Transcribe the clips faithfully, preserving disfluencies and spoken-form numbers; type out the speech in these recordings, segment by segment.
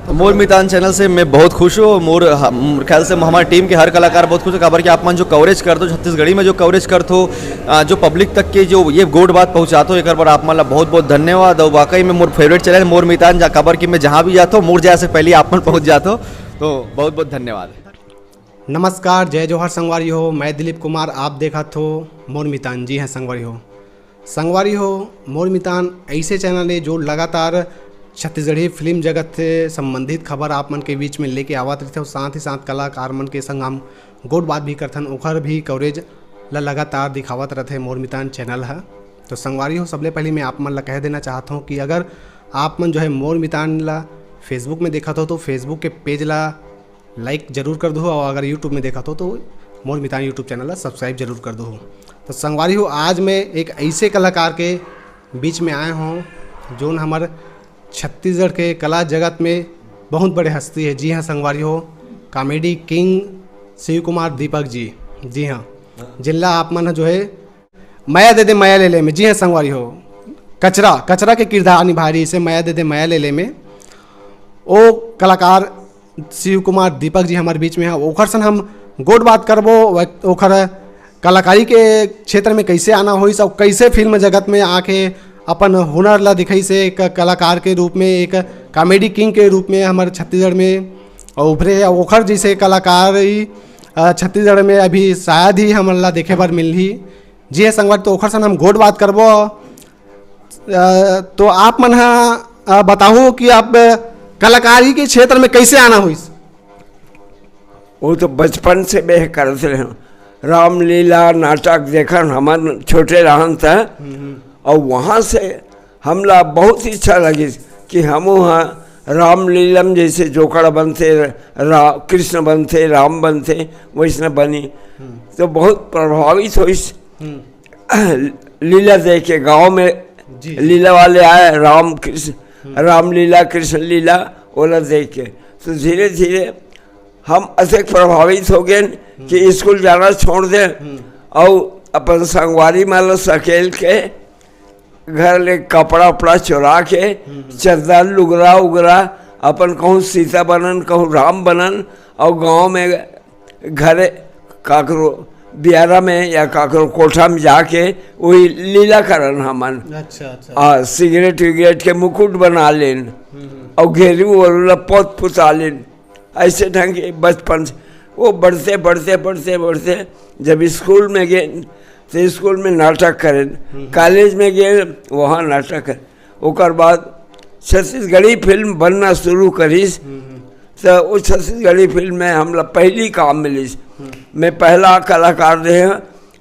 मोर मितान चैनल से मैं बहुत खुश हूँ। मोर हम- ख्याल से हमारे टीम के हर कलाकार बहुत खुश है, काबर कि आप मन जो कवरेज करते हो, छत्तीसगढ़ी में जो कवरेज करते हो, आ, जो पब्लिक तक के जो ये गोठ बात पहुँचाते हो, एक बार आप मन ला बहुत बहुत धन्यवाद। और वाकई में मोर फेवरेट चैनल मोर मितान, जा काबर कि मैं जहाँ भी जाता हूँ, मोर जाए से पहले आप मन पहुँच जाते हो। तो बहुत बहुत धन्यवाद। नमस्कार, जय जोहार संगवारी हो, मैं दिलीप कुमार, आप देखत हो मोर मितान। जी हाँ संगवारी हो, संगवारी हो, मोर मितान ऐसे चैनल है जो लगातार छत्तीसगढ़ी फिल्म जगत से संबंधित खबर आप मन के बीच में लेके आवत रहिथे, और साथ ही साथ कलाकार मन के संग हम गोठ बात भी करथन, ओखर भी कवरेज ला लगातार दिखावत रहिथे मोर मितान चैनल ह। तो संगवारी हो, सबले पहले मैं आप मन ला कह देना चाहत हूँ कि अगर आप मन जो है मोर मितान ला Facebook में देखत हो, तो Facebook के पेज ला लाइक जरूर कर दो, और अगर YouTube में देखत हो तो मोर मितान YouTube चैनल ला सब्सक्राइब जरूर कर दो। तो संगवारी हो, आज मैं एक ऐसे कलाकार के बीच में आए हों, जोन हमर छत्तीसगढ़ के कला जगत में बहुत बड़े हस्ती है। जी हाँ संगवारी हो, कॉमेडी किंग शिव कुमार दीपक जी। जी हाँ, जिनला आप मन जो है मया दे दे मया ले ले में, जी हाँ संगवारी हो, कचरा, कचरा के किरदार निभा रहिसे मया दे दे मया ले ले में। ओ कलाकार शिव कुमार दीपक जी हमारे बीच में है, ओखर सन हम गोठ बात करबो, व-, ओखर कलाकारी के क्षेत्र में कैसे आना होइस और कैसे फिल्म जगत में आके अपन हुनर ला दिखाइसे एक कलाकार के रूप में, एक कॉमेडी किंग के रूप में हमारे छत्तीसगढ़ में उभरे है। ओखर जैसे कलाकारी, अ, छत्तीसगढ़ में अभी शायद ही हमन ला देखे बर मिलही। जी है संगवारी, तो ओखर सन हम गोठ बात करबो। अ, तो आप मन ह, अ, बताहू कि आप कलाकारी के क्षेत्र में कैसे आना होइस? वो तो बचपन से मैं करत रहे हूँ, रामलीला नाटक देखन हमन छोटे रहन त, और वहाँ से हमला बहुत इच्छा लगिस कि हम वहाँ रामलीला में जैसे जोकड़ बनते, रा-, कृष्ण बनते, राम बनते, वैसने बनी। तो बहुत प्रभावित होइस। लीला देख के, गांव में जी, जी। लीला वाले आए, राम कृष्ण, रामलीला, कृष्ण लीला, ओला देख के तो धीरे धीरे हम अतेक प्रभावित हो गए कि स्कूल जाना छोड़ दे, और अपन संगवारी मन ला सकेल के घर ले कपड़ा उपड़ा चुरा के, चद्दर लुगरा उगरा, अपन कहूँ सीता बनन, कहूँ राम बनन, और गांव में घरे काकरो बियारा में या काकरो कोठा में जाके वही लीला करन हमन। अच्छा, अच्छा। आ, सिगरेट विगरेट के मुकुट बना लेन, और घेरू और पोत पुता लेन। ऐसे ढंग के बचपन से वो बढ़ते, बढ़ते, बढ़ते, बढ़ते जब स्कूल में गए, तो स्कूल में नाटक करें, कॉलेज में गए, वहाँ नाटक करें। ओकर बाद छत्तीसगढ़ी फिल्म बनना शुरू करिस, तो वो छत्तीसगढ़ी फिल्म में हमला पहली काम मिलिस। मैं पहला कलाकार रहे हूँ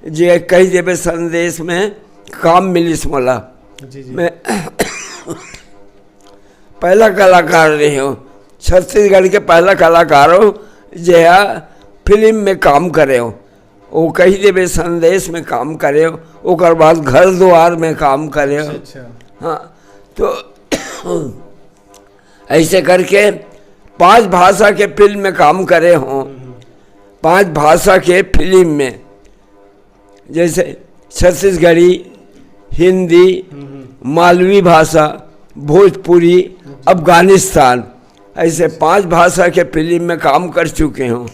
जे कही देवे संदेश में काम मिलिस मोला। जी, जी। मैं पहला कलाकार रहे हूँ, छत्तीसगढ़ के पहला कलाकार हूँ जे हा फिल्म में काम करे हूँ। वो कही देवे संदेश में काम करे हूँ, ओकर बाद घर द्वार में काम करे हूँ। अच्छा, अच्छा। हाँ, तो ऐसे करके पांच भाषा के फिल्म में काम करे हूँ। पांच भाषा के फिल्म में, जैसे छत्तीसगढ़ी, हिंदी, मालवी भाषा, भोजपुरी, अफगानिस्तान, ऐसे पांच भाषा के फिल्म में काम कर चुके हूँ।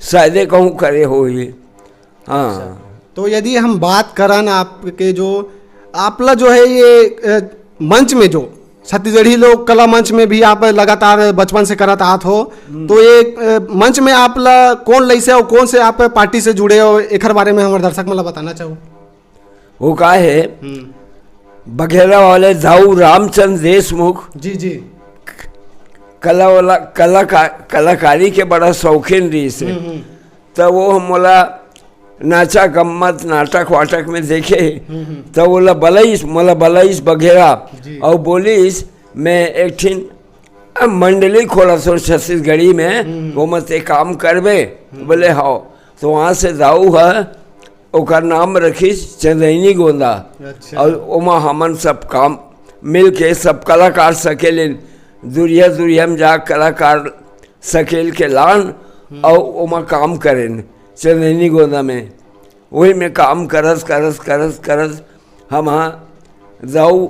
शायदे कहूँ करे हो ही। हाँ। तो यदि हम बात करन आपके जो, आपला जो है ये, अ, मंच में जो छत्तीसगढ़ी लोक कला मंच में भी आप लगातार बचपन से करत आत हो, तो ये, अ, मंच में आपला कौन लइसे और कौन से आप पार्टी से जुड़े हो, एखर बारे में हमारे दर्शक मन ला बताना चाहो। वो का है, हम्म। बघेरा वाले दाऊ रामचंद्र देशमुख जी, जी। कला वाला, कला का, कलाकारी के बड़ा शौकीन रहिस हे। हम्म, हम्म। त वो मोला नाचा गम्मत नाटक वाटक में देखे हे। हम्म, हम्म। त ओला बलइस, मोला बलइस बघेरा जी। और बोलिस, "मैं एक ठिन मंडली खोलत हों छत्तीसगढ़ी में, हम्म। वो मत एक काम करबे?" हम्म। बोले, "हव।" तो वहाँ से दाऊ ह ओकर नाम रखिस चंदैनी गोंदा। अच्छा। और ओमा हमन सब काम मिल के सब कलाकार सकेलिन, दुरिया दुरिया में जा कलाकार सकेल के लान, हम्म। और ओमा काम करेन चंदैनी गोंदा में। वही में काम करस, करस, करस, करस, हम हाँ दाऊ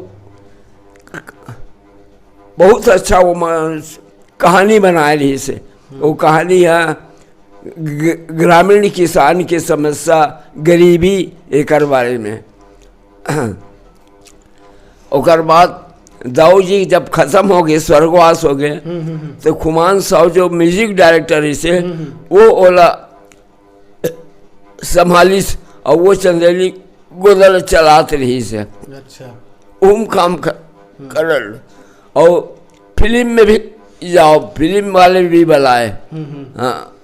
बहुत अच्छा ओमा कहानी बनाए रहिस हे। वो कहानी ह ग-, ग्रामीण किसान के समस्या, गरीबी, एकर बारे में। ओकर बाद दाऊ जी जब खत्म हो गए, स्वर्गवास हो गए, हम्म, हम्म, हम्म। तो खुमान साहू जो म्यूजिक डायरेक्टर रहिस हे, हम्म, हम्म। वो ओला संभालिस, और वो चंदेली गोदल चलात रहिस हे। अच्छा। ओम काम क-, हम्म। करल। और फिल्म में भी जाओ, फिल्म वाले भी बुलाए। हम्म, हम्म। हाँ,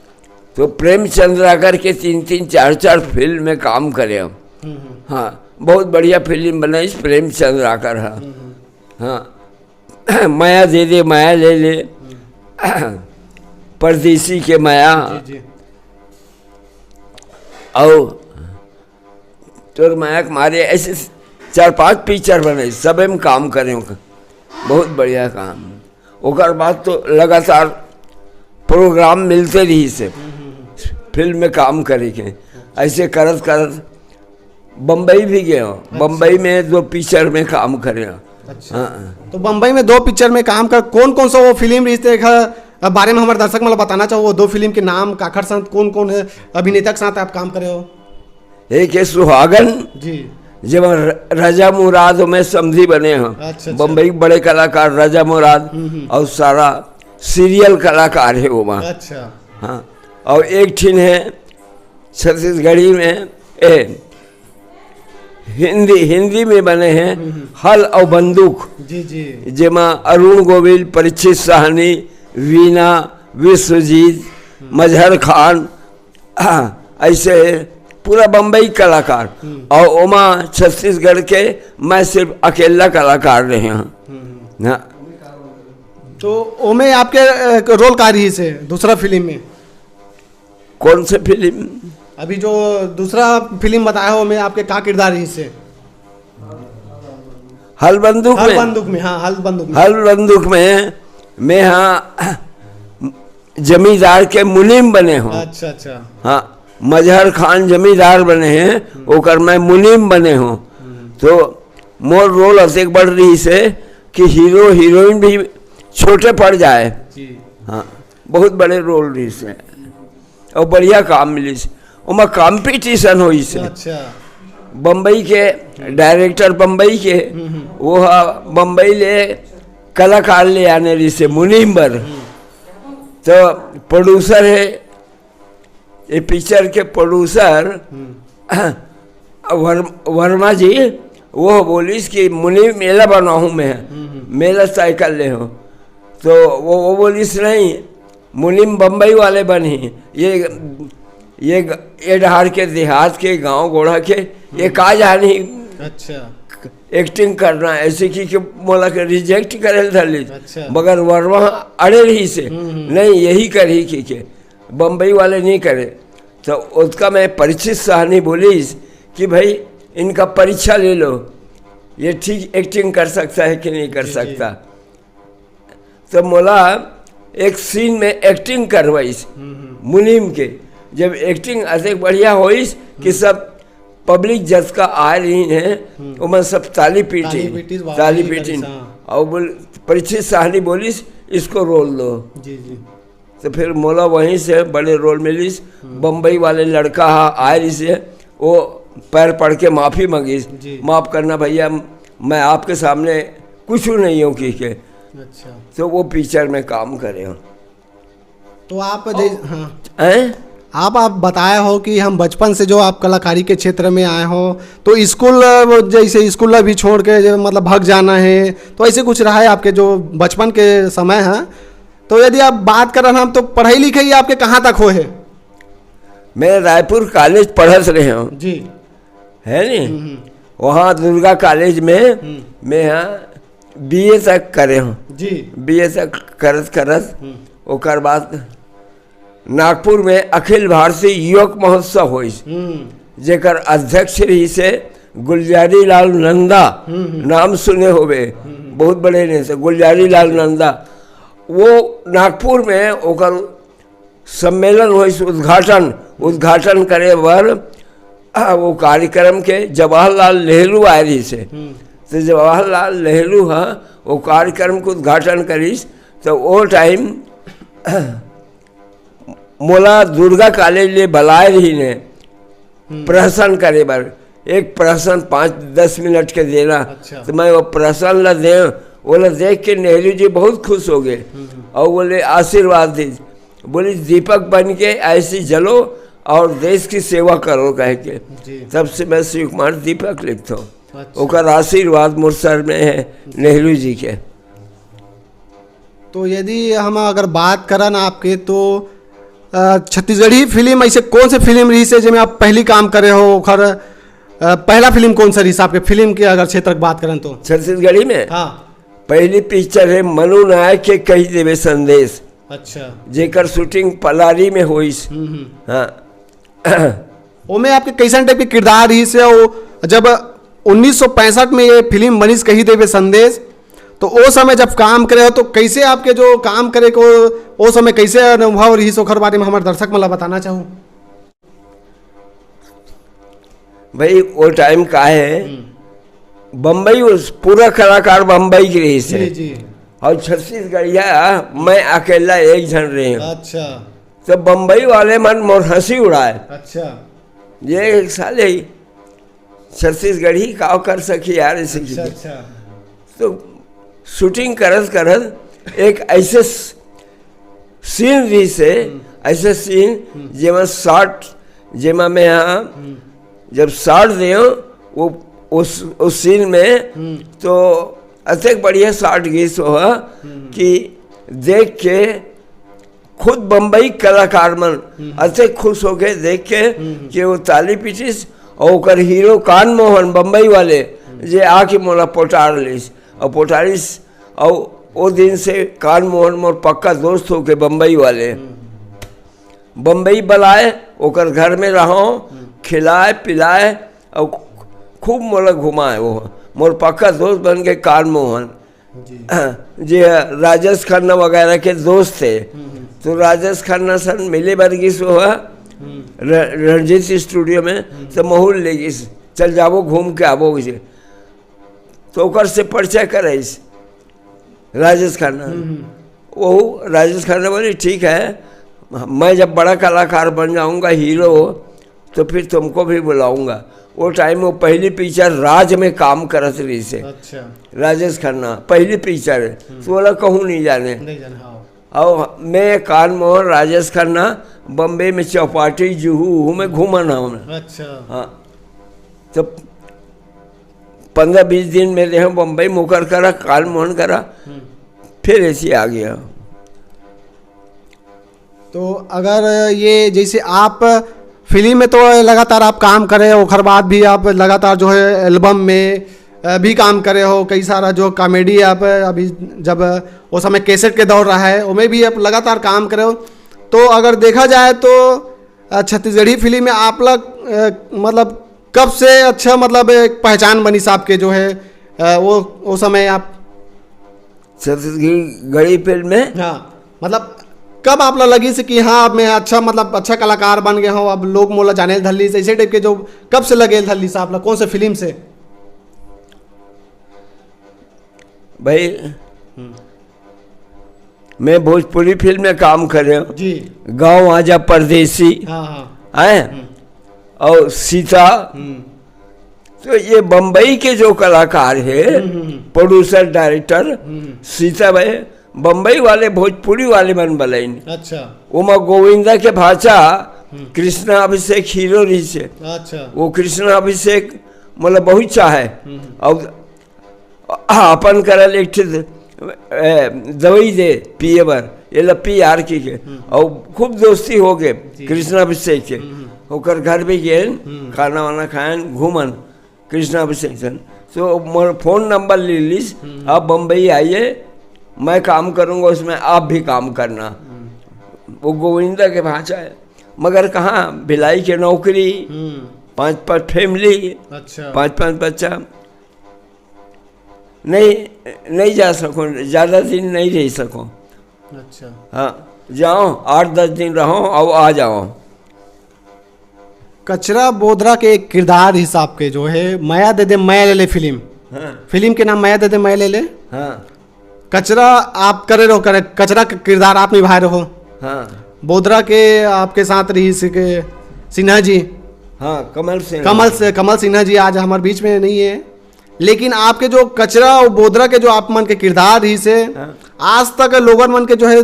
तो प्रेम चंद्राकर के तीन तीन चार चार फिल्म में काम करे हम। हम्म, हम्म। हाँ, बहुत बढ़िया फिल्म बनाइस प्रेम चंद्राकर, हाँ। हम्म, हम्म। हाँ, माया दे दे, माया ले ले, हम्म। परदेसी के माया। जी, जी। और तोर माया के मारे, ऐसे चार पांच पिक्चर बने, सबे में काम करे, बहुत बढ़िया काम। ओकर बाद तो लगातार प्रोग्राम मिलते रहिस हे फिल्म में काम करे के। ऐसे करत करत बम्बई भी गए हो, अच्छा। बम्बई में दो पिक्चर में काम करे हो। अच्छा। हाँ। तो बम्बई में दो पिक्चर में काम कर, कौन कौन सा वो फिल्म रहिस हे, एक बारे में हमारे दर्शक मन ला बताना चाहो, वो दो फिल्म के नाम, काखर साथ कौन कौन है, अभिनेता के साथ आप काम करे हो? एक है सुहागन, जी। जेमा र-, रजा मुराद में समधी बने हो। अच्छा, अच्छा। बम्बई के बड़े कलाकार रजा मुराद हम्म, हम्म। और सारा सीरियल कलाकार है वो वहाँ। अच्छा। हाँ, और एक ठिन है छत्तीसगढ़ी में, ए, हिंदी, हिंदी में बने हैं हम्म, हम्म। हल और बंदूक, जी, जी। जेमा अरुण गोविल, परीक्षित साहनी, वीना, विश्वजीत, हम्म। मजहर खान, हाँ, ऐसे पूरा बम्बई कलाकार। हम्म। और ओमा छत्तीसगढ़ के मैं सिर्फ अकेला कलाकार रहे हूँ। हम्म। हाँ। तो ओमे आपके, अ, रोल का रहिस हे दूसरा फिल्म में? कौन से फिल्म? अभी जो दूसरा फिल्म बताया हो, ओमे आपके का किरदार रहिस हे? हल बंदूक हल में? बंदूक में, हाँ, हल बंदूक में। हल बंदूक में मैं, हाँ, जमींदार के मुनीम बने हो। अच्छा, अच्छा। हाँ, मजहर खान जमींदार बने हैं, हम्म। ओकर मैं मुनीम बने हो। हम्म। तो मोर रोल अतेक बड़ रहिस हे कि हीरो हीरोइन भी छोटे पड़ जाए। जी। हाँ, बहुत बड़े रोल रहिस हे। और बढ़िया काम मिलिस। ओमा कंपटीशन होइस हे। अच्छा। बम्बई के डायरेक्टर, बम्बई के, हम्म, हम्म। वो हा बम्बई ले कलाकार ले आने रहिस हे मुनीम बर। हम्म। तो प्रोड्यूसर है, ये पिक्चर के प्रोड्यूसर हम्म। वर्म-, वर्मा जी, वो बोलिस कि मुनीम एला बनाहूँ मैं, हम्म, हम्म। मैं एला तय कर ले हूँ। तो वो, वो बोलिस, "नहीं, मुनीम बम्बई वाले बनही, ये, ये ग-, ये डहार के देहात के, गाँव गोढ़ा के, ये का जानही?" अच्छा। एक्टिंग करना, ऐसे कि, कि मोला के रिजेक्ट करे ल धर लीस। अच्छा। मगर वर्मा अड़े रहिस हे, हम्म, हम्म। "नहीं, यही करही," कि के बम्बई वाले नहीं करे। तो उसका मैं परीक्षित साहनी बोलिस कि भाई, इनका परीक्षा ले लो, ये ठीक एक्टिंग कर सकता है कि नहीं कर जी, जी। सकता। तो मोला एक सीन में एक्टिंग करवाइस हम्म, हम्म। मुनीम के। जब एक्टिंग अतेक बढ़िया होइस कि हम्म। सब पब्लिक जतका आ रही है, हम्म। ओमन सब ताली पीटी, ताली पीटिस, वाह, ताली वाह, पीटी। हाँ। और बोल, परीक्षित साहनी बोलिस, "इसको रोल दो।" जी, जी। तो फिर मोला वहीं से बड़े रोल मिलिस। हम्म। बम्बई वाले लड़का हा आए रहिस हे, वो पैर पड़ के माफी मांगिस, जी। "माफ करना भैया, मैं आपके सामने कुछ नहीं हूँ," कि के। अच्छा। तो वो पिक्चर में काम करे हो। तो आप जै-, और हाँ। हैं? आप, आप बताए हो कि हम बचपन से जो आप कलाकारी के क्षेत्र में आए हो, तो स्कूल, वो जैसे स्कूल भी छोड़ के जो मतलब भाग जाना है, तो ऐसे कुछ रहा है आपके जो बचपन के समय है? तो यदि आप बात करन हम, तो पढ़ाई लिखाई आपके कहाँ तक होए हे? मैं रायपुर कॉलेज पढ़त रहे हूँ। जी। है नी? हम्म, हम्म। वहाँ दुर्गा कॉलेज में हम्म। मैं यहाँ बीए तक करे हूँ। जी। बीए तक करत करत हम्म। ओकर बाद नागपुर में अखिल भारतीय युवक महोत्सव होइस, हम्म। जेकर अध्यक्ष रहिस हे गुलजारी लाल नंदा, हम्म, हम्म। नाम सुने होबे, हम्म, हम्म। बहुत बड़े नेता गुलजारी लाल नंदा। वो नागपुर में ओकर सम्मेलन होइस, उद्घाटन, उद्घाटन करे बर, आ, वो कार्यक्रम के जवाहरलाल नेहरू आए रहिस हे। हम्म। तो जवाहरलाल नेहरू हा वो कार्यक्रम के उद्घाटन करिस, तो वो टाइम मोला दुर्गा कॉलेज ले बलाए रहिन हे हम्म। प्रहसन करे बर, एक प्रहसन पाँच दस मिनट के देना। अच्छा। तो मैं वो प्रहसन ला दे, ओला देख के नेहरू जी बहुत खुश हो गए हम्म। और बोले, आशीर्वाद दी, बोली, "दीपक बन के ऐसे जलो और देश की सेवा करो," कह के। जी। तब से मैं शिव कुमार दीपक लिखता हूँ। अच्छा। ओकर आशीर्वाद मोर सर में है, नेहरू जी के। तो यदि हम अगर बात करन आपके, तो अ, छत्तीसगढ़ी फिल्म ऐसे कौन से फिल्म रहिस हे जेमे आप पहली काम करे हो, ओखर अ, पहला फिल्म कौन सा रहिस आपके फिल्म के अगर क्षेत्र के बात करन तो? छत्तीसगढ़ी में हाँ। पहली पिक्चर है मनु नायक के कही देवे संदेश, अच्छा। जेकर शूटिंग पलारी में होइस। हम्म, हम्म। हाँ। ओमे आपके कैसन टाइप के किरदार रहिस हे? वो जब उन्नीस सौ पैंसठ में ये फिल्म बनिस कही देवे संदेश, तो ओ समय जब काम करे हो, तो कैसे आपके जो काम करे को, ओ समय कैसे अनुभव रहिस, ओखर बारे में हमर दर्शक मन ला बताना चाहू। भाई, वो टाइम का है, हम्म। बम्बई, उस पूरा कलाकार बम्बई के रहिस हे। जी, जी। और छत्तीसगढ़िया मैं अकेला एक झन रहे हूँ। अच्छा। तो बम्बई वाले मन मोर हंसी उड़ाए। अच्छा। ये एक साले ही छत्तीसगढ़ी का कर सकी यार, इसी अच्छा, की। अच्छा। तो शूटिंग करत करत एक ऐसे सीन रहिस हे, हम्म। ऐसे सीन हम्म। जेमा शॉट, जेमा मैं यहाँ हम्म। जब शॉट दे वो उस उस सीन में हम्म। तो अतेक बढ़िया शॉट गिस हो हम्म। कि देख के खुद बम्बई कलाकार मन हम्म। अतेक खुश होके देख के हम्म। कि वो ताली पीटिस और ओकर हीरो कान मोहन बम्बई वाले हम्म। जे आके मोला पोटार लिस और पोटारिस और वो दिन से कान मोहन मोर पक्का दोस्त होके बम्बई वाले। हम्म। बम्बई बलाए, ओकर घर में रहो, हम्म। खिलाए पिलाए और खूब मोला घुमाए। वो मोर पक्का दोस्त बन के कान मोहन जी। जे राजेश खन्ना वगैरह के दोस्त थे, हम्म, हम्म। तो राजेश खन्ना सन मिले बर गिस वो हम्म। र-, रणजीत स्टूडियो में, हम्म। तो महूल ले गिस, "चल जाबो, घूम के आबो," कहिस। तो ओकर से परिचय कराइस राजेश खन्ना। हम्म, हम्म। वो राजेश खन्ना बोले, "ठीक है, मैं जब बड़ा कलाकार बन जाऊंगा, हीरो, तो फिर तुमको भी बुलाऊंगा।" वो टाइम वो पहली पिक्चर राज में काम करत रहिस हे। अच्छा। राजेश खन्ना पहली पिक्चर है, हम्म। तो बोला, "कहूँ नहीं जाने।" नहीं जाने, हाँ। और मैं, कान मोहन, राजेश खन्ना बम्बई में चौपाटी, जुहू, उहू में घूमन हम। अच्छा। हाँ। तो पंद्रह बीस दिन में रहे बम्बई, मुकर करा, कान मोहन करा, हम्म। फिर ऐसे आ गया। तो अगर ये जैसे आप फिल्म में तो लगातार आप काम करे, ओकर बाद भी आप लगातार जो है एल्बम में, अ, भी काम करे हो, कई सारा जो कॉमेडी आप अभी जब वो समय कैसेट के दौर रहा है, ओमे भी आप लगातार काम करे हो। तो अगर देखा जाए तो, अ, छत्तीसगढ़ी फिल्म में आप लोग, अ, मतलब कब से अच्छा, मतलब एक पहचान बनिस आपके जो है, अ, वो, वो समय आप छत्तीसगढ़ी फिल्म में? हाँ, मतलब कब आप ला लगिस कि हाँ, अब मैं अच्छा, मतलब अच्छा कलाकार बन गया हूँ, अब लोग मोला जाने धर लिस, ऐसे टाइप के जो कब से लगे धर लिस आप ला, कौन से फिल्म से? भाई, हम्म। मैं भोजपुरी फिल्म में काम करे हूँ। जी। गाँव आजा परदेसी, हाँ, हाँ। हैं? हम्म। और सीता। हम्म। तो ये बम्बई के जो कलाकार है, हम्म, हम्म, हम्म। प्रोड्यूसर, डायरेक्टर, हम्म। सीता भाई, बम्बई वाले, भोजपुरी वाले मन बलाइन। अच्छा। ओमा गोविंदा के भांचा हम्म। कृष्णा अभिषेक हीरो रहिस हे। अच्छा। वो कृष्णा अभिषेक मोला बहुत चाहे। हम्म। और अपन करल एक ठे द-, ए, दवाई दे पिए बर, ये ला पी आर की के। हम्म। और खूब दोस्ती हो गए जी। कृष्णा अभिषेक के। हम्म। ओकर घर भी गेन, हम्म। खाना वाना खाएन, घूमन कृष्णा अभिषेक सन। तो मोर फोन नंबर ले लिस, हम्म। "आप बम्बई आइए, मैं काम करूँगा उसमें, आप भी काम करना।" हम्म। वो गोविंदा के भांचा है, मगर कहाँ, भिलाई के नौकरी, हम्म। पाँच पाँच फैमिली, अच्छा। पाँच पाँच बच्चा। नहीं, नहीं जा सको, ज़्यादा दिन नहीं रह सको। अच्छा। हाँ, जाओ, आठ दस दिन रहो, अब आ जाओ। कचरा बोधरा के एक किरदार हिसाब के जो है, मया दे दे मया ले ले फिल्म। हाँ। फिल्म के नाम मया दे दे मया ले ले। हाँ। कचरा आप करे रहो, करे, कचरा का किरदार आप निभाए रहो। हाँ। बोदरा के आपके साथ रहिस के सिन्हा जी। हाँ, कमल सिन्हा। कमल से, कमल सिन्हा जी आज हमारे बीच में नहीं है, लेकिन आपके जो कचरा और बोदरा के जो आप मन के किरदार रहिस हे, हाँ। आज तक लोगन मन के जो है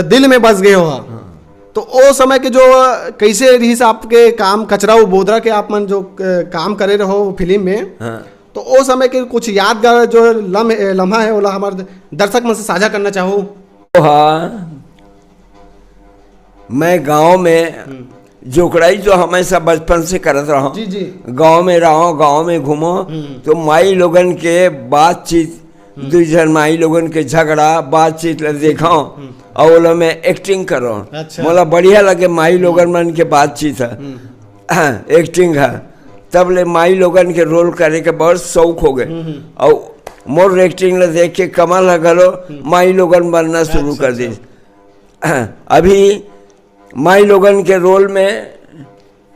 दिल में बस गए हो। हाँ। तो ओ समय के जो कैसे रहिस आपके काम, कचरा और बोदरा के आप मन जो, अ, काम करे रहो फिल्म में, हाँ। तो ओ समय के कुछ यादगार जो लम्हे, लम्हा है, ओला हमारे दर्शक मन से साझा करना चाहो? हाँ, मैं गांव में हम्म। जोकड़ाई तो हमेशा बचपन से करत रहो। जी, जी। गांव में रहो, गांव में घूमो, हम्म। तो माई लोगन के बातचीत, हम्म। दू झन माई लोगन के झगड़ा, बातचीत ला देखो, हम्म। और ओला मैं एक्टिंग करो। अच्छा। मोला बढ़िया लगे माई लोगन मन के बातचीत है। हम्म। हाँ, एक्टिंग है। तब ले माई लोगन के रोल करे के बहुत शौक हो गए। हम्म, हम्म। और मोर एक्टिंग ला देख के कमल ह घलो हम्म। माई लोगन बनना शुरू अच्छा, कर अच्छा। दे। अभी माई लोगन के रोल में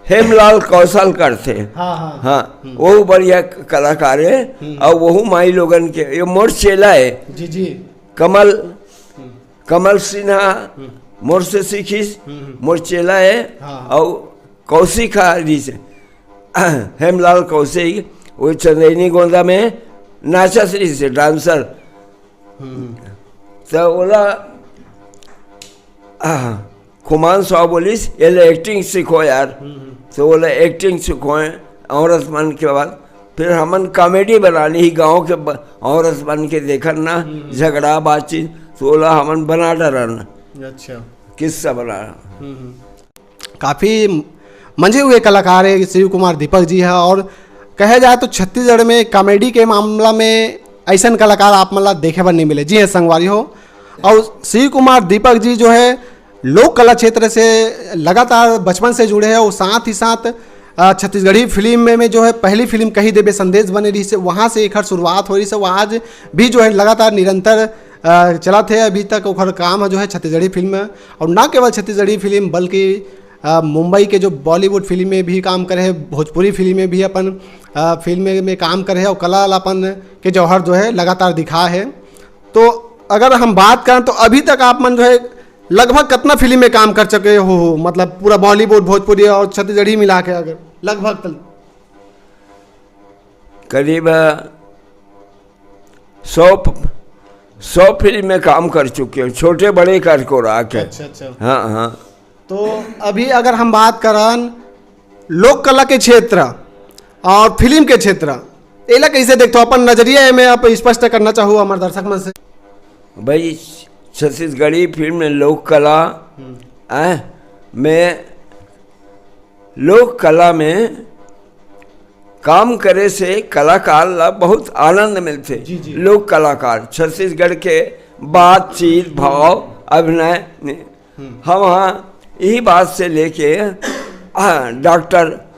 हेमलाल कौशल करथे। हाँ, हाँ। हाँ, हम्म। वो बढ़िया कलाकार है। हम्म। और वहू माई लोगन के, ये मोर चेला है। जी, जी। कमल, हम्म। कमल सिन्हा हम्म। मोर से सीखिस, हम्म, हम्म। मोर चेला है। हाँ, हाँ। और कौशिक हा रिहिस, हेमलाल कौशिक, वो चंदैनी गोंदा में नाचत रिहिस, डांसर। हम्म। तो ओला, आह, खुमान साहब बोलिस, "ये ले एक्टिंग सीखो यार।" हम्म, हम्म। तो ओला एक्टिंग सिखोए औरत मन के बाद, फिर हमन कॉमेडी बनानी ही गांव के ब-, औरत मन के देखन ना, हम्म। झगड़ा बातचीत, तो ओला हमन बना डरन। अच्छा। किस्सा बना। हम्म, हम्म। काफ़ी मंझे हुए कलाकार है शिव कुमार दीपक जी है, और कहे जाए तो छत्तीसगढ़ में कॉमेडी के मामला में ऐसन कलाकार आप मन ला देखे बर नहीं मिले। जी हाँ संगवारी हो, और शिव कुमार दीपक जी जो है लोक कला क्षेत्र से लगातार बचपन से जुड़े हैं, और साथ ही साथ, अ, छत्तीसगढ़ी फिल्म में, में जो है पहली फिल्म कही देबे संदेश बने रहिस हे, वहाँ से एकर शुरुआत हो रहिस हे। वो आज भी जो है लगातार निरंतर, अ, चलत हे। अभी तक ओकर काम ह जो है छत्तीसगढ़ी फिल्म में, और ना केवल छत्तीसगढ़ी फिल्म बल्कि, अ, मुंबई के जो बॉलीवुड फिल्म में भी काम करे हे, भोजपुरी फिल्म में भी अपन, अ, फिल्म में, में काम करे हे और कला ला अपन के जौहर जो है लगातार दिखा है। तो अगर हम बात करें तो अभी तक आप मन जो है लगभग कितना फिल्म में काम कर चुके हो, हो? मतलब पूरा बॉलीवुड, भोजपुरी और छत्तीसगढ़ी मिला के अगर लगभग तल- करीब सौ प-, सौ फिल्म में काम कर चुके हो, छोटे बड़े कर को रहा के। अच्छा, अच्छा। हाँ, हाँ। तो अभी अगर हम बात करन लोक कला के क्षेत्र और फिल्म के क्षेत्र, एला कैसे देखते हो? अपन नजरिया में आप स्पष्ट करना चाहो हमारे दर्शक मन से। भाई, छत्तीसगढ़ी फिल्म में लोक कला, हम्म। आय, में, लोक कला में काम करे से कलाकार ला बहुत आनंद मिलथे। जी, जी। लोक कलाकार छत्तीसगढ़ के बातचीत, भाव, अभिनय, हम्म। हम हाँ यही बात से लेके, हाँ, डॉक्टर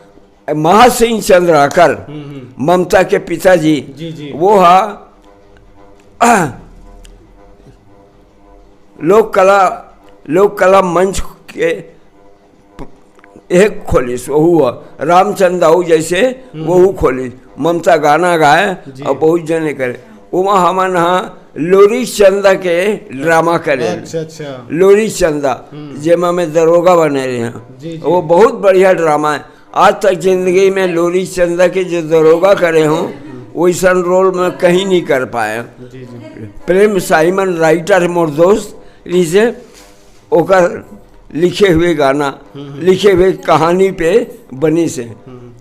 महासिंह चंद्राकर, हम्म, हम्म। ममता के पिताजी, जी, जी। वो हा लोक कला, लोक कला मंच के एक खोलिस, वहू ह रामचंद दाऊ जैसे हम्म। वहू खोलिस। ममता गाना गाए जी। और बहुत जने करे। ओमा हमन हा लोरी चंदा के ड्रामा करे। अच्छा, अच्छा। लोरी चंदा, हम्म। जेमा मैं दरोगा बने रहे हैं। जी, जी। वो बहुत बढ़िया ड्रामा है। आज तक जिंदगी में लोरी चंदा के जो दरोगा करे हूँ, वैसन रोल मैं कहीं नहीं कर पाया। जी, जी। प्रेम साइमन राइटर मोर दोस्त, इसे ओकर लिखे हुए गाना, हम्म, हम्म। लिखे हुए कहानी पे बनी से। हम्म।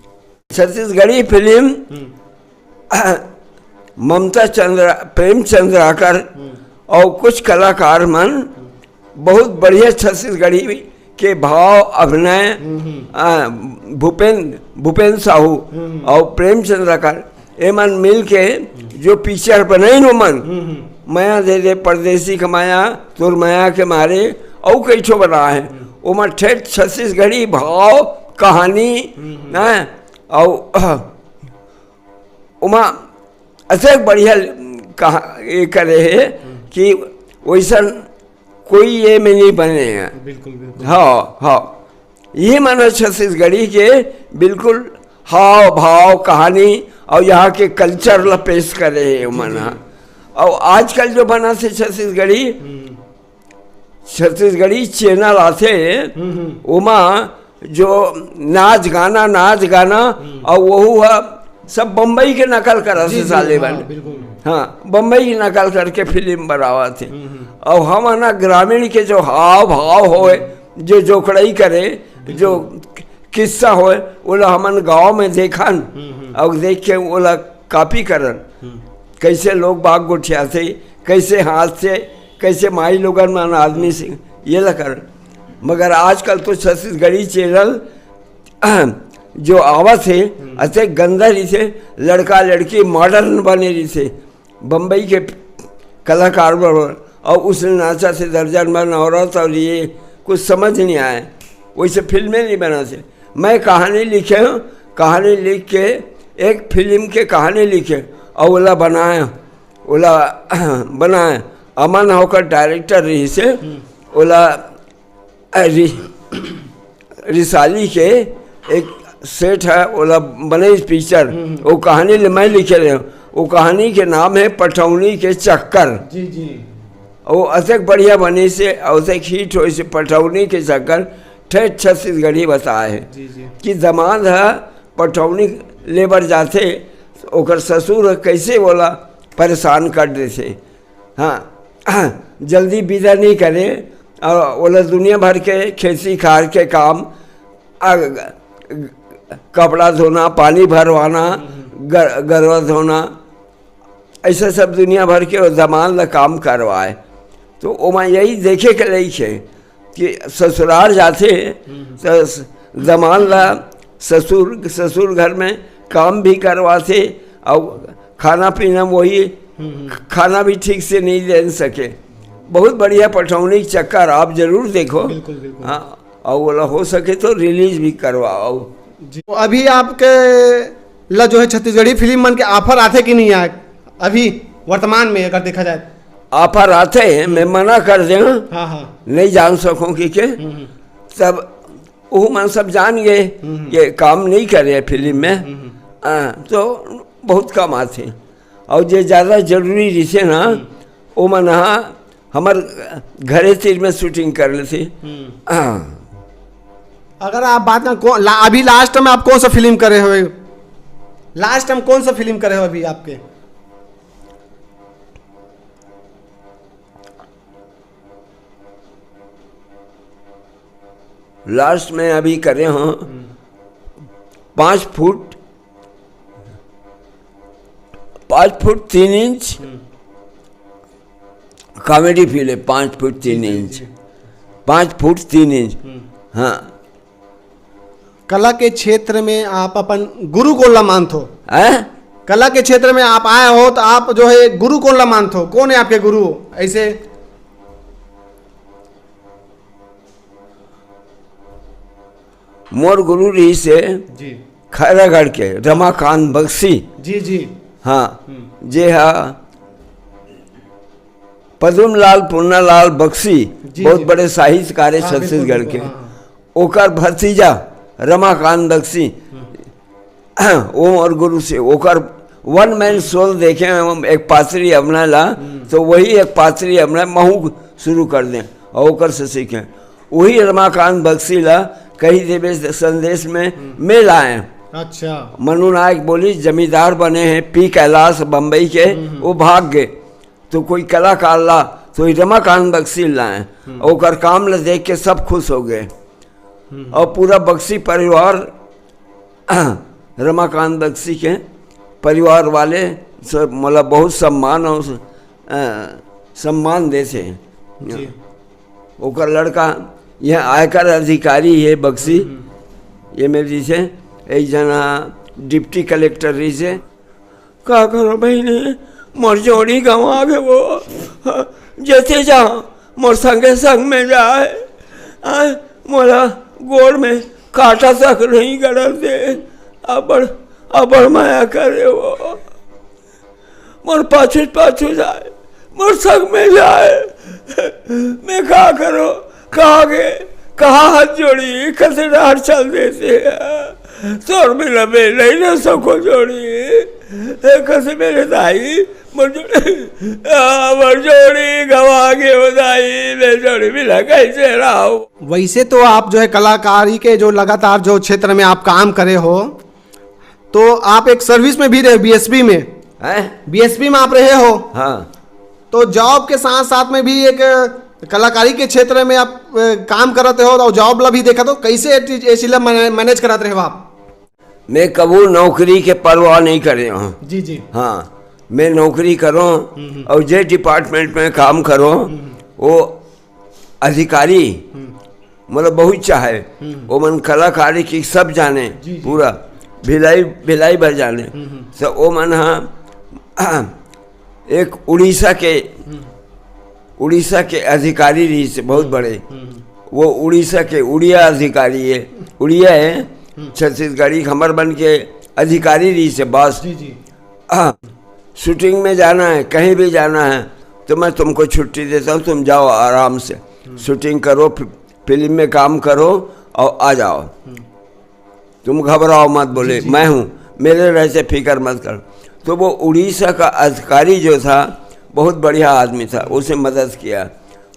छत्तीसगढ़ी फिल्म हम्म। ममता चंद्र, प्रेम चंद्राकर हम्म। और कुछ कलाकार मन हम्म। बहुत बढ़िया छत्तीसगढ़ी के भाव, अभिनय, हम्म, हम्म। आ, भूपेन, भूपेन साहू हम्म। और प्रेम चंद्राकर, एमन मिल के जो पिक्चर बनाइन ओमन, हम्म, हम्म। मया दे दे परदेसी कमाया, तोर मया के मारे, अउ कई ठो बना है। हम्म। ओमा ठेठ छत्तीसगढ़ी भाव, कहानी, हम्म, हम्म। हैं, अउ ओमा अतेक बढ़िया कहा, ये करे हे हम्म। कि वैसन कोई ये में नहीं बने हैं। बिल्कुल, बिल्कुल। हाँ, हाँ। ये मानो छत्तीसगढ़ी के बिल्कुल हाव भाव, कहानी और यहाँ के कल्चर ला पेश करे हे जी, मन जी। हा। और आजकल जो बना से छत्तीसगढ़ी, हम्म। छत्तीसगढ़ी चैनल आथे, हम्म, हम्म। ओमा जो नाच गाना, नाच गाना, हम्म। अउ वहू ह सब बम्बई के नकल करत जी, हे जी, साले हाँ, मन। बिल्कुल। हाँ, बम्बई के नकल करके फिल्म बनावत हे। हम्म, हम्म। अउ हमन ह ग्रामीण के जो हाव भाव होय, जो जोकड़ई करे, बिल्कुल। जो किस्सा होय, ओला हमन गाँव में देखन, हम्म, हम्म। अउ देख के ओला कॉपी करन। हम्म। कैसे लोग बाग गोठियाथे, कैसे हाँसथे, कैसे माई लोगन मन आदमी से, ये ला करन। मगर आजकल तो छत्तीसगढ़ी चैनल जो आवत हे, हम्म। अतेक गंदा रहिथे, लड़का लड़की मॉडर्न बने रहिथे, बम्बई के कलाकार बरोबर, अउ उसने नाचा से दर्जन भर औरत, अउ ये कुछ समझ नहीं आए, वैसे फिल्में नहीं बनाथे। मैं कहानी लिखे हूँ, कहानी लिख के एक फिल्म के कहानी लिखे, अउ ओला बनाए, ओला बनाए। अमन ह ओकर डायरेक्टर रहिसे, हम्म। ओला अ, रि-, रिसाली के एक सेठ हे, ओला बने पिक्चर, हम्म। वो कहानी ले मैं लिखे रहे हूँ। वो कहानी के नाम हे पठौनी के चक्कर। जी, जी। वो अतेक बढ़िया बनिसे, अतेक हिट होइसे पठौनी के चक्कर, ठेठ छत्तीसगढ़ी बताए हे जी, जी। कि दमाद ह पठौनी ले बर जाथे, ओकर ससुर ह कैसे ओला परेशान कर देथे। हाँ, जल्दी विदा नहीं करे, अउ ओला दुनिया भर के खेती खार के काम, आ, ग-, ग-, कपड़ा धोना, पानी भरवाना, गर-, गरवा धोना, ऐसे सब दुनिया भर के वो दमाद ला काम करवाए। तो ओमा यही देखे के लइक हे कि ससुरार जाथे, हम्म। तो स-, दमाद ला ससुर, ससुर घर में काम भी करवाथे, अउ खाना पीना वही, हम्म, हम्म। खाना भी ठीक से नहीं दे सके। बहुत बढ़िया पठौनी के चक्कर, आप जरूर देखो। बिल्कुल, बिल्कुल। हाँ, अउ ओला हो सके तो रिलीज भी करवाओ। जी। तो अभी आपके ला जो है छत्तीसगढ़ी फिल्म मन के ऑफर आथे कि नहीं आए? अभी वर्तमान में अगर देखा जाए। ऑफर आथे, मैं मना कर दे हूँ, हाँ, हाँ। नहीं जान सकूँ कि के। हम्म, हम्म। तब वो मन सब जान गए, हम्म। ये काम नहीं करे फिल्म में। हम्म, हम्म। हाँ, तो बहुत कम आथे। अउ जे ज्यादा जरूरी रहिसे ना, हम्म। वो मन ह हमर घरे तीर में शूटिंग कर लेथे। हम्म। हाँ। अगर आप बात करें, कौन, ला-, अभी लास्ट में आप कौन सा फिल्म करे हो? लास्ट टाइम कौन सा फिल्म करे हो अभी आपके? लास्ट में अभी करे हो हम्म। पाँच फुट, पाँच फुट तीन इंच। हम्म। कॉमेडी फिल्म हे, पाँच फुट तीन जी, जी, इंच। जी। पाँच फुट तीन इंच। हम्म। हाँ। कला के क्षेत्र में आप अपन गुरु कोन ला मानथो? हैं? कला के क्षेत्र में आप आए हो तो आप जो है गुरु कोन ला मानथो? कौन है आपके गुरु? ऐसे मोर गुरु रहिसे जी। खैरागढ़ के रमाकांत बक्सी। जी, जी। हाँ, हम्म। जे हा पदुमलाल पुन्नालाल बक्सी, जी, बहुत जी। बड़े साहित्यकार हे हाँ, बिल्कुल, छत्तीसगढ़ बिल्कुल, के। हाँ, हाँ। ओकर भतीजा रमाकांत बक्सी, हम्म। वो मोर गुरु से, ओकर वन मैन शो देखे हम, एक पात्री अपना ला, हम्म। तो वही एक पात्री अपना महू शुरू कर दे अउ ओकर से सीखे। वही रमाकांत बक्सी ला कही देवे संदेश में हम्म। मैं लाए। अच्छा। मनु नायक बोली, "जमींदार बने हैं, पी कैलाश बम्बई के, हम्म, हम्म। वो भाग गए।" तो कोई कलाकार ला, तो वही रमाकांत बक्सी लाए। हम्म। ओकर काम ला देख के सब खुश हो गए। हम्म। अउ पूरा बक्सी परिवार रमाकांत बक्सी के परिवार वाले सब, मतलब, बहुत सम्मान अउ, अ, सम्मान देथे। जी। ओकर लड़का यहाँ आयकर अधिकारी हे बक्सी, हम्म। ये मेर जैसे एक जना डिप्टी कलेक्टर रहिसे, का करो बहिनी, मोर जोड़ी गंवा गे वो। जते जा, मोर संगे संग में जाए। आय, मोला गोड़ में कांटा तक नहीं गड़न दे। अबड़, अबड़ मया करे वो। मोर पाछू पाछू जाए, मोर संग में जाए। मैं का करो, कहाँ गे, कहाँ हाथ जोड़ी, कते डहर चल देथे। तोर बिना मैं नहीं रह सको जोड़ी। हे कसे मेरे दाई, मोर जोड़ी, आ, मोर जोड़ी गवा के हो दाई, मैं जोड़ी बिना कैसे रहूं? वैसे तो आप जो है कलाकारी के जो लगातार जो क्षेत्र में आप काम करे हो, तो आप एक सर्विस में भी रहे, बीएसपी में। हैं? बीएसपी में आप रहे हो। हाँ। तो जॉब के साथ साथ में भी एक कलाकारी के क्षेत्र में आप, अ, काम करत हो और जॉब ला भी देखत हो, कैसे ये चीज, ये चीज ला मैने-, मैनेज करत रहे हो आप? मैं कबू नौकरी के परवाह नहीं करे हूँ। जी, जी। हाँ, मैं नौकरी करूँ हम्म, हम्म। और जे डिपार्टमेंट में काम करूँ, हम्म, हम्म। वो अधिकारी, हम्म। मतलब बहुत चाहे, हम्म। वो मन कलाकारी की सब जाने, जी, जी। पूरा भिलाई, भिलाई भर जाने। हम्म, हम्म। तो वो मन हाँ, एक उड़ीसा के, हम्म। उड़ीसा के अधिकारी रहिस हे, बहुत हम्म। बड़े। हम्म, हम्म। वो उड़ीसा के उड़िया अधिकारी है, उड़िया है, हम्म। छत्तीसगढ़ी, हमर मन के अधिकारी रहिस हे, बॉस। जी, जी। हाँ, शूटिंग में जाना है, कहीं भी जाना है, तो मैं तुमको छुट्टी देता हूँ, तुम जाओ आराम से। हम्म। शूटिंग करो, फि-, फिल्म में काम करो और आ जाओ। हम्म। तुम घबराओ मत, बोले, जी, जी। मैं हूँ, मेरे रहते फिक्र मत कर। तो वो उड़ीसा का अधिकारी जो था, बहुत बढ़िया आदमी था, उसे मदद किया।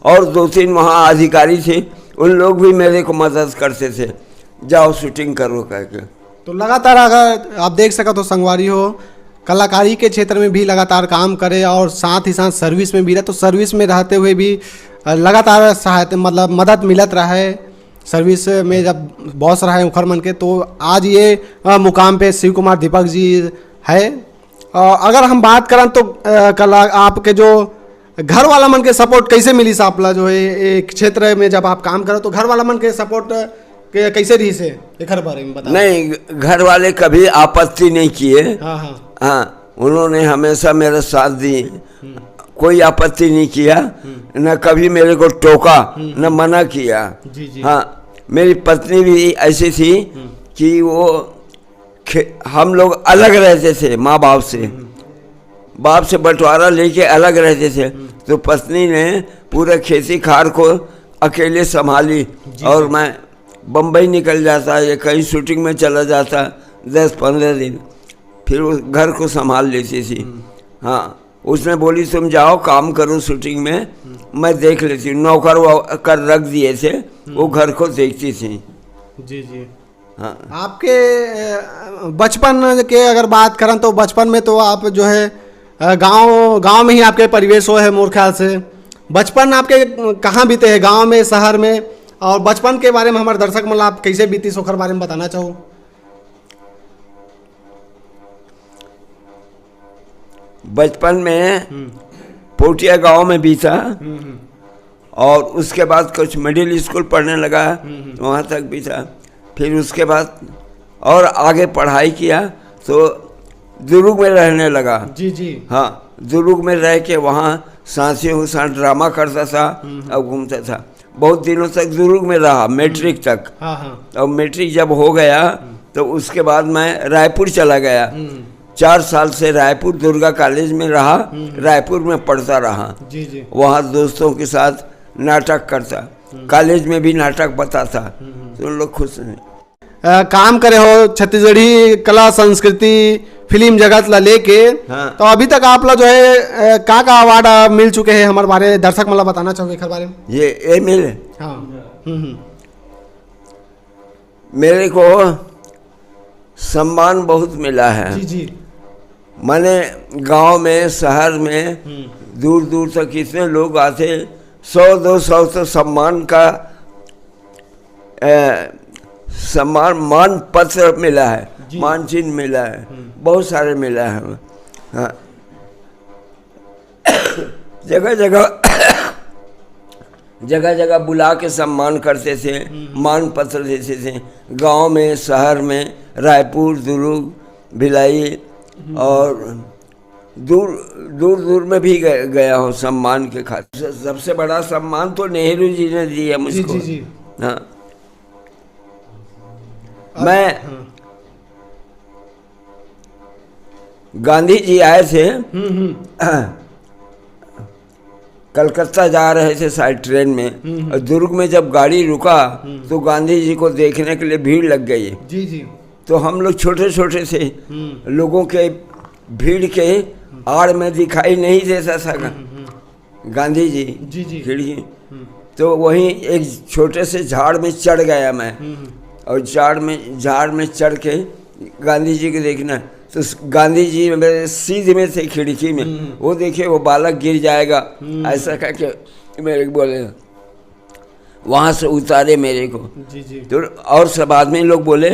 और दो तीन वहाँ अधिकारी थे, उन लोग भी मेरे को मदद करते थे, जाओ शूटिंग करो करके। तो लगातार अगर आप देख सका तो संगवारी हो, कलाकारी के क्षेत्र में भी लगातार काम करे और साथ ही साथ सर्विस में भी रहे, तो सर्विस में रहते हुए भी, अ, लगातार सहायता, मतलब मदद मिलत रहा है। सर्विस में जब बॉस रहा है उखर मन के, तो आज ये, अ, मुकाम पे शिव कुमार दीपक जी है। अ, अगर हम बात करन तो, अ, कला, आपके जो घर वाला मन के सपोर्ट कैसे मिलिस आप ला, जो है एक क्षेत्र में जब आप काम करो तो घर वाला मन के सपोर्ट के कैसे रहिस हे, एकर बारे में बताओ। नहीं, घर वाले कभी आपत्ति नहीं किए। हाँ, हाँ। हाँ, उन्होंने हमेशा मेरा साथ दिए, हम्म। कोई आपत्ति नहीं किया, हम्म। न कभी मेरे को टोका, हम्म। न मना किया। जी, जी। हाँ, मेरी पत्नी भी ऐसी थी हम्म। कि वो खे-, हम लोग अलग रहते थे माँ बाप से, हम्म। बाप से बंटवारा लेके अलग रहते थे, हम्म। तो पत्नी ने पूरा खेती खार को अकेले संभाली जी, और जी। मैं बम्बई निकल जाता या कहीं शूटिंग में चला जाता दस पन्द्रह दिन, फिर उस घर को संभाल लेती थी। हम्म। हाँ, उसने बोली, "तुम जाओ, काम करो शूटिंग में, हम्म। मैं देख लेती हूँ, नौकर वो कर रख दिए थे, वो हम्म। घर को देखती थी।" जी, जी। हाँ। आपके, अ, बचपन के अगर बात करन तो बचपन में तो आप जो है, अ, गाँव, गाँव में ही आपके परिवेश हो है मोर ख्याल से। बचपन आपके कहाँ बीते है, गाँव में, शहर में? और बचपन के बारे में हमारे दर्शक मन ला आप कैसे बीतीस ओखर बारे में बताना चाहो? बचपन में हम्म। पोटिया गांव में बीता हम्म, हम्म। और उसके बाद कुछ मिडिल स्कूल पढ़ने लगा, हम्म, हम्म। वहाँ तक बीता। फिर उसके बाद और आगे पढ़ाई किया तो दुर्ग में रहने लगा। जी, जी। हाँ, दुर्ग में रह के वहाँ साथियों के साथ ड्रामा करता था हम्म, हम्म। और घूमता था। बहुत दिनों तक दुर्ग में रहा, मैट्रिक हम्म। तक। हाँ, हाँ। और मैट्रिक जब हो गया, हम्म। तो उसके बाद मैं रायपुर चला गया। हम्म। चार साल से रायपुर दुर्गा कॉलेज में रहा, हम्म। रायपुर में पढ़ता रहा। जी, जी। वहाँ दोस्तों के साथ नाटक करता, हम्म। कॉलेज में भी नाटक बताता, हम्म। तो लोग खुश हैं। अ, काम करे हो छत्तीसगढ़ी कला संस्कृति फिल्म जगत ला लेके, हाँ। तो अभी तक आप ला जो है, अ, का का अवार्ड, अ, मिल चुके हैं, हमारे बारे दर्शक मन ला बताना चाहोगे एकर बारे में? ये, ये मिले? हाँ। हम्म, हम्म। मेरे को सम्मान बहुत मिला है। जी, जी। माने गांव में, शहर में, हम्म। दूर दूर तक इतने लोग आते, सौ दो सौ तो सम्मान का, ए, सम्मान, मान पत्र मिला है, जी। मान चिन्ह मिला है, हम्म। बहुत सारे मिला है। हाँ। जगह जगह, जगह जगह बुला के सम्मान करते थे, हम्म। मान पत्र देते थे। गांव में, शहर में, रायपुर, दुर्ग, भिलाई हम्म। और दूर, दूर दूर में भी गए, गया हूँ सम्मान के खातिर। सबसे बड़ा सम्मान तो नेहरू जी ने दिया जी, मुझको। जी, जी। हाँ। अब मैं हाँ। गांधी जी आए थे, हम्म, हम्म। कलकत्ता जा रहे थे शायद ट्रेन में, हम्म, हम्म। और दुर्ग में जब गाड़ी रुका, हम्म। तो गांधी जी को देखने के लिए भीड़ लग गई। जी, जी। तो हम लोग छोटे छोटे थे, हम्म। लोगों के भीड़ के आड़ में दिखाई नहीं देता था गा-, हम्म, हम्म। गांधी जी जी, जी। खिड़की। हम्म। तो वहीं एक छोटे से झाड़ में चढ़ गया मैं। हम्म। और झाड़ में, झाड़ में चढ़ के गांधी जी को देखना, तो स-, गांधी जी मेरे सीध में थे खिड़की में। हम्म। वो देखे, वो बालक गिर जाएगा, हम्म। ऐसा करके मेरे को बोले, वहाँ से उतारे मेरे को। जी, जी। तो और सब आदमी लोग बोले,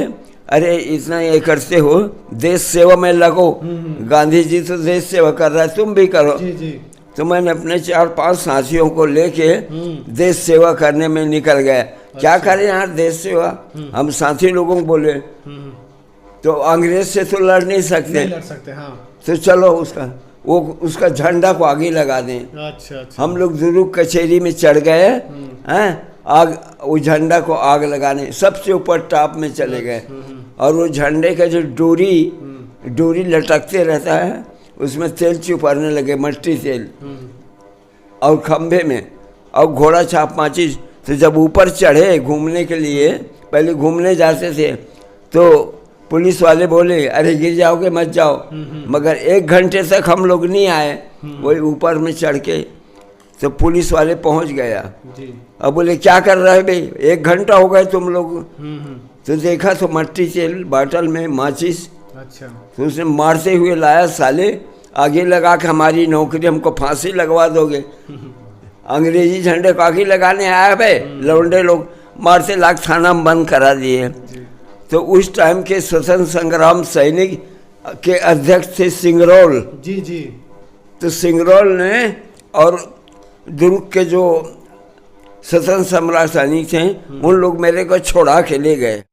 "अरे, इतना ये करते हो, देश सेवा में लगो। हम्म, हम्म। गांधी जी तो देश सेवा कर रहा है, तुम भी करो।" जी, जी। तो मैंने अपने चार पांच साथियों को लेके हम्म। देश सेवा करने में निकल गए। क्या अच्छा। करें यार, देश सेवा? हम्म। हम साथी लोगों को बोले, हम्म। तो अंग्रेज से तो लड़ नहीं सकते। नहीं लड़ सकते, हाँ। तो चलो उसका, वो, उसका झंडा को आगे लगा दें। अच्छा, अच्छा। हम लोग दुर्ग कचहरी में चढ़ गए, हम्म। हैं, आग, वो झंडा को आग लगाने, सबसे ऊपर टॉप में चले गए। हम्म, हम्म। और वो झंडे का जो डोरी, हम्म। डोरी लटकते रहता है, उसमें तेल चिपड़ने लगे, मट्टी तेल। हम्म। और खंभे में, और घोड़ा छाप माचिस। तो जब ऊपर चढ़े घूमने के लिए, पहले घूमने जाते थे, तो पुलिस वाले बोले, "अरे, गिर जाओगे, मत जाओ।" हम्म, हम्म। मगर एक घंटे तक हम लोग नहीं आए, हम्म। वही ऊपर में चढ़ के, तो पुलिस वाले पहुंच गया। जी। अब बोले, "क्या कर रहे हो भाई, एक घंटा हो गए तुम लोग।" हम्म, हम्म। तो देखा तो मट्टी तेल बाटल में माचिस। अच्छा। तो उसने मारते हुए लाया, "साले, आगे लगा के हमारी नौकरी, हमको फांसी लगवा दोगे।" अंग्रेजी झंडे को आगे लगाने आया बे, हम्म। लौंडे लोग, मारते लाग थाना में बंद करा दिए। जी। तो उस टाइम के स्वतंत्र संग्राम सैनिक के अध्यक्ष थे सिंगरौल। जी, जी। तो सिंगरौल ने और दुर्ग के जो स्वतंत्र सम्राट सैनिक थे, हम्म। उन लोग मेरे को छोड़ा के ले गए।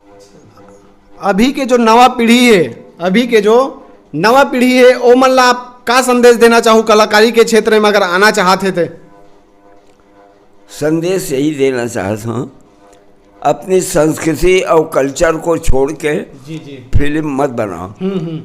अभी के जो नवा पीढ़ी है, अभी के जो नवा पीढ़ी है, ओमन ला आप का संदेश देना चाहू, कलाकारी के क्षेत्र में अगर आना चाहत है तो? संदेश यही देना चाहता हूँ, अपनी संस्कृति और कल्चर को छोड़ के जी, जी। फिल्म मत बनाओ। हम्म, हम्म।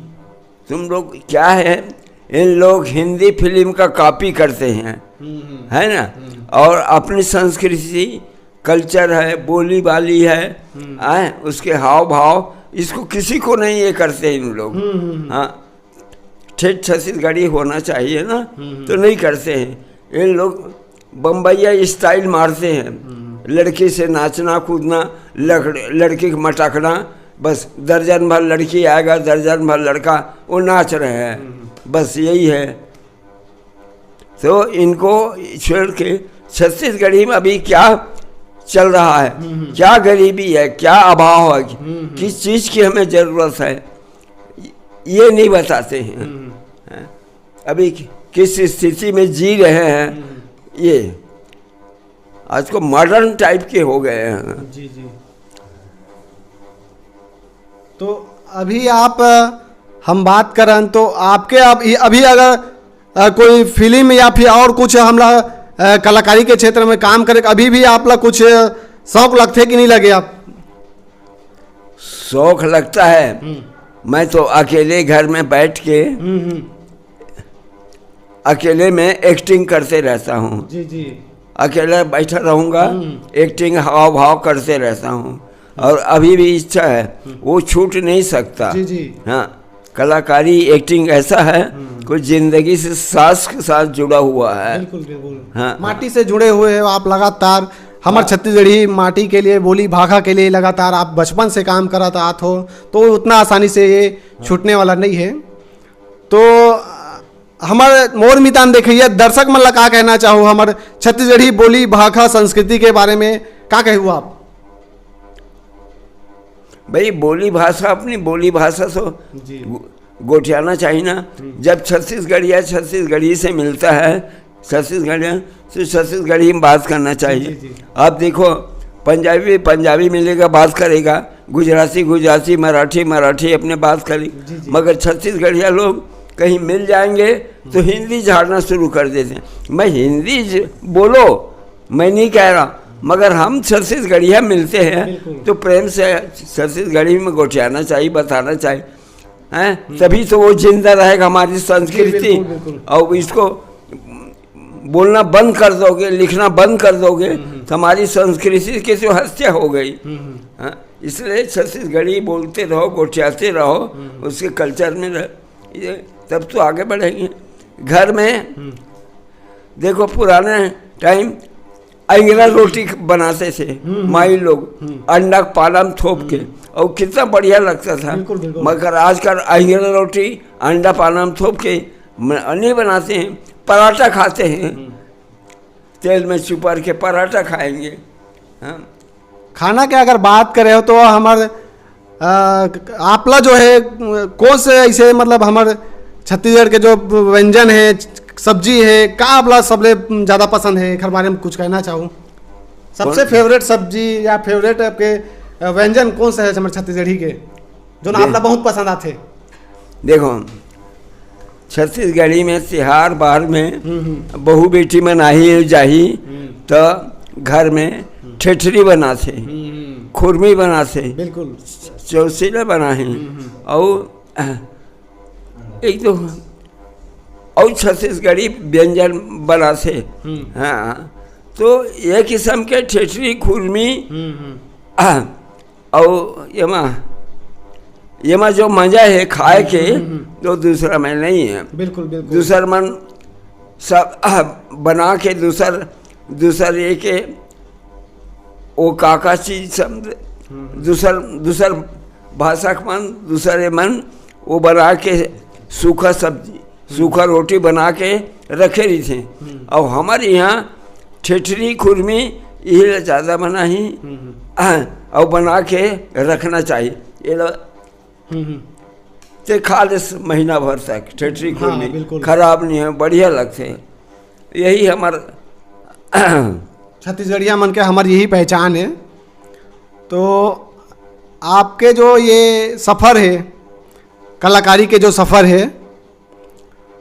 तुम लोग क्या है, इन लोग हिंदी फिल्म का कॉपी करते हैं, हम्म, हम्म। है ना? हम्म। और अपनी संस्कृति, कल्चर है, बोली बाली है, हम्म। आए, उसके हाव भाव, इसको किसी को नहीं ये करते इन लोग। हम्म, हम्म, हम्म। हाँ, ठेठ छत्तीसगढ़ी होना चाहिए ना, हम्म, हम्म। तो नहीं करते हैं इन लोग। बम्बैया स्टाइल मारते हैं, हम्म। लड़की से नाचना कूदना, लकड़-, लड़की को मटकना, बस दर्जन भर लड़की आएगा, दर्जन भर लड़का, वो नाच रहे हैं, हम्म। बस यही है। तो इनको छोड़ के छत्तीसगढ़ी में अभी क्या चल रहा है, हम्म, हम्म। क्या गरीबी है, क्या अभाव है, हम्म, हम्म। किस चीज की हमें जरूरत है, ये नहीं बताते हैं। हम्म। हैं? अभी कि-, किस स्थिति में जी रहे हैं, हम्म। ये आज को मॉडर्न टाइप के हो गए हैं। जी, जी। तो अभी आप, अ, हम बात करन तो आपके अब, अभी अगर, अ, कोई फिल्म या फिर और कुछ हमला, अ, कलाकारी के क्षेत्र में काम करे, अभी भी आप ला कुछ शौक लगथे कि नहीं लगे आप? शौक लगता है। हम्म। मैं तो अकेले घर में बैठ के हम्म, हम्म। अकेले में एक्टिंग करते रहता हूँ। जी, जी। अकेला बैठा रहूँगा, हम्म। एक्टिंग हाव भाव करते रहता हूँ। और अभी भी इच्छा है, हम्म। वो छूट नहीं सकता। जी, जी। हाँ, कलाकारी, एक्टिंग ऐसा है, हम्म। कोई जिंदगी से सांस के साथ जुड़ा हुआ है। बिल्कुल, बिल्कुल। हाँ। माटी से जुड़े हुए हो आप लगातार। हमर हाँ। छत्तीसगढ़ी माटी के लिए, बोली भाखा के लिए लगातार आप बचपन से काम करत आत हो, तो उतना आसानी से ये छूटने वाला नहीं है। तो, अ, हमर मोर मितान देखइया दर्शक मन ला का कहना चाहो, हमर छत्तीसगढ़ी बोली भाखा संस्कृति के बारे में का कहू आप? भाई, बोली भाषा, अपनी बोली भाषा तो जी। गो-, गोठियाना चाहिए ना। हम्म। जब छत्तीसगढ़िया छत्तीसगढ़ी से मिलता है, छत्तीसगढ़िया, तो छत्तीसगढ़ी में बात करना चाहिए। जी, जी। आप देखो, पंजाबी पंजाबी मिलेगा, बात करेगा, गुजराती गुजराती, मराठी मराठी अपने बात करें, जी, जी। मगर छत्तीसगढ़िया लोग कहीं मिल जाएंगे तो हम्म। हिंदी झाड़ना शुरू कर देते हैं। मैं हिंदी ज-, बोलो, मैं नहीं कह रहा, मगर हम छत्तीसगढ़िया मिलते हैं बिल्कुल। तो प्रेम से छत्तीसगढ़ी में गोठियाना चाहिए, बताना चाहिए, हैं? हम्म। तभी तो वो जिंदा रहेगा हमारी संस्कृति। बिल्कुल, बिल्कुल। और इसको बोलना बंद कर दोगे, लिखना बंद कर दोगे, हम्म, हम्म। तो हमारी संस्कृति की तो हत्या हो गई। हम्म, हम्म। हाँ? इसलिए छत्तीसगढ़ी बोलते रहो, गोठियाते रहो, उसके कल्चर में रह, ये तब तो आगे बढ़ेंगे। घर में देखो, पुराने टाइम अंगरा रोटी बनाते थे माई लोग, अंडा पालम थोप के, और कितना बढ़िया लगता था। बिल्कुल, बिल्कुल। मगर आजकल अंगरा रोटी, अंडा पालम थोप के म-, नहीं बनाते हैं, पराठा खाते हैं। तेल में चुपर के पराठा खाएंगे। हाँ। खाना के अगर बात करे हो तो हमर, अ, आपला जो है, कौन से ऐसे, मतलब, हमर छत्तीसगढ़ के जो व्यंजन है, सब्जी है, का आपला सबले ज्यादा पसंद है, एकर बारे में कुछ कहना चाहूँ? सबसे कौन? फेवरेट सब्जी या फेवरेट आपके, अ, व्यंजन कौन सा है हमर छत्तीसगढ़ी के, जो ना दे- आपला बहुत पसंद आथे? देखो, छत्तीसगढ़ी में तिहार बार में हम्म, हम्म। बहू बेटी मन आही जाही, हम्म। त घर में हम्म। ठेठरी बनाथे, हम्म, हम्म। खुरमी बनाथे, बिल्कुल। चौसीला बनाही, हम्म, हम्म। अउ एक दो अउ छत्तीसगढ़ी व्यंजन बनाथे। हम्म। हाँ, तो ये किस्म के ठेठरी, खुरमी, हम्म, हम्म। हाँ, अउ एमा, एमा जो मजा है खाए के, हम्म, हम्म, हम्म। वो दूसरा में नहीं है। बिल्कुल, बिल्कुल। दूसर मन सब, आ, बना के दूसर, दूसर ये के, वो का का चीज सब, हम्म। दूसर, दूसर भाषा के मन, दूसर ये मन, वो बना के सूखा सब्जी, सूखा रोटी बना के रखे रहिथे। हम्म। अउ हमर इहाँ ठेठरी, खुरमी, यही ला ज्यादा बनाही। हम्म, हम्म। हाँ, अउ बना के रखना चाहिए। ये ला हम्म, हम्म। ते खा ले महीना भर तक, ठेठरी, हाँ, खुरमी, बिल्कुल। खराब नहीं है, बढ़िया लगथे। यही हमर छत्तीसगढ़िया मन के हमर यही पहचान है। तो आपके जो ये सफर है, कलाकारी के जो सफर है,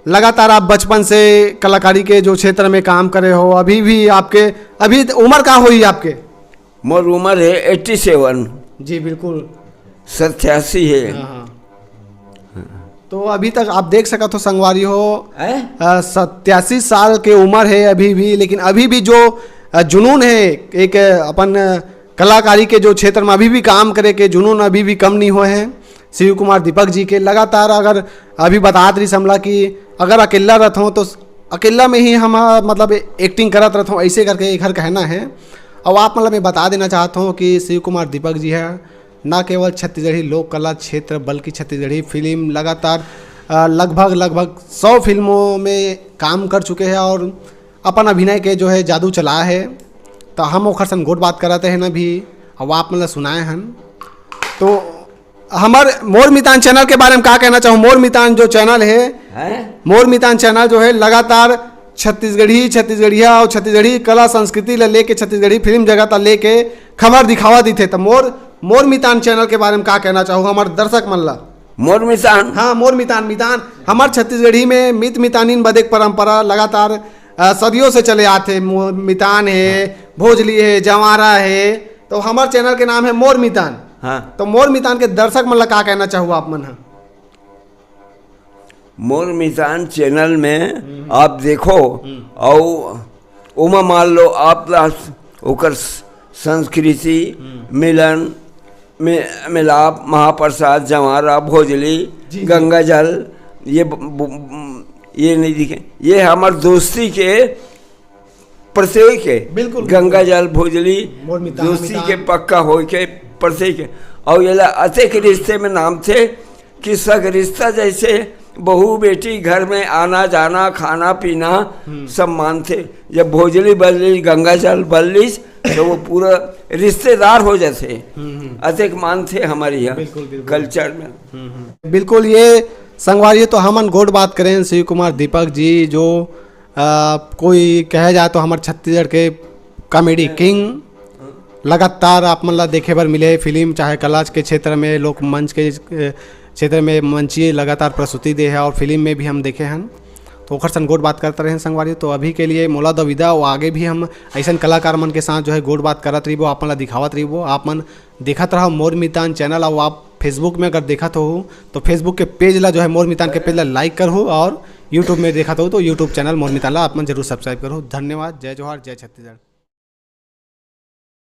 लगातार आप बचपन से कलाकारी के जो क्षेत्र में काम करे हो, अभी भी आपके, अभी उम्र का होई आपके? मोर उम्र है एट्टी सेवन। जी, बिल्कुल। सत्यासी है। हाँ, हाँ। तो अभी तक आप देख सकत हो संगवारी हो, हैं? अ, सत्यासी साल के उम्र है अभी भी, लेकिन अभी भी जो, अ, जुनून है एक, अ, अपन, अ, कलाकारी के जो क्षेत्र में अभी भी काम करे के जुनून अभी भी कम नहीं होए है। शिव कुमार दीपक जी के लगातार, अगर अभी बतात रही हमला कि अगर अकेला रहत हो तो अकेला में ही हम, अ, मतलब एक्टिंग करत रहत हो, ऐसे करके एक हर कहना है। और आप मतलब मैं बता देना चाहता हूँ कि शिव कुमार दीपक जी है ना केवल छत्तीसगढ़ी लोक कला क्षेत्र बल्कि छत्तीसगढ़ी फिल्म लगातार, अ, लगभग, लगभग सौ फिल्मों में काम कर चुके हैं और अपन अभिनय के जो है जादू चलाए है। तो हम ओखर सन गोठ बात करत हन अभी, अब आप मन ल सुनाए हन। तो हमर मोर मितान चैनल के बारे में का कहना चाहूँ? मोर मितान जो चैनल है, हैं? मोर मितान चैनल जो है लगातार छत्तीसगढ़ी, छत्तीसगढ़िया और छत्तीसगढ़ी कला संस्कृति ला लेके, छत्तीसगढ़ी फिल्म जगत ला लेके खबर दिखावा दिथे। तो मोर, मोर मितान चैनल के बारे में का कहना चाहूँ हमर दर्शक मन ला? मोर मितान? हाँ, मोर मितान, मितान। हमर छत्तीसगढ़ी में मित मितानिन बदे के परंपरा लगातार, अ, सदियों से चले आथे। मो-, मितान है, भोजली है, जंवारा है, तो हमर चैनल के नाम है मोर मितान। हाँ। तो मोर मितान के दर्शक मन ला का कहना चाहू आप मन ह? मोर मितान चैनल में हम्म। आप देखो, हम्म। अउ ओमा मान लो आप ला ओकर स-, संस्कृति, हम्म। मिलन, मि-, मिलाप, महाप्रसाद, जंवारा, भोजली, जी, जी। गंगा जल, ये ब-, ब-, ये नहीं दिखे, ये हमर दोस्ती के प्रतीक है। बिल्कुल, गंगा बिल्कुल। जल, भोजली, मोर मितान, दोस्ती मितान। के पक्का होय के प्रतीक है। अउ एला अतेक रिश्ते में नाम थे कि सग रिश्ता जैसे बहू बेटी घर में आना जाना, खाना पीना हम्म। सब मानथे। जब भोजली बल्लिस, गंगा जल बल्लिस, तो वो पूरा रिश्तेदार हो जाथे। हम्म, हम्म। अतेक मानथे हमर यहाँ बिल्कुल, बिल्कुल। कल्चर में। हम्म, हम्म। बिल्कुल, ये संगवारी तो हमन गोठ बात करेन शिव कुमार दीपक जी, जो, आ, कोई कहे जाए तो हमर छत्तीसगढ़ के कॉमेडी किंग। लगातार आप मन ला देखे बर मिले फिल्म, चाहे कला के क्षेत्र में, लोक मंच के, अ, क्षेत्र में मंचीय लगातार प्रस्तुति दे है और फिल्म में भी हम देखे हन। तो ओखर सन गोठ बात करत रहेन संगवारी। तो अभी के लिए मोला दो विदा, और आगे भी हम ऐसन कलाकार मन के साथ जो है गोठ बात करत रहिबो, आप मन ला दिखावत रहिबो। आप मन देखत रहो मोर मितान चैनल, और आप Facebook में अगर देखत हो तो Facebook के पेज ला जो है मोर मितान के पेज ला लाइक करहु, और YouTube में देखत हो तो YouTube चैनल मोर मितान ला आप मन जरूर सब्सक्राइब करहु। धन्यवाद, जय जोहार, जय छत्तीसगढ़।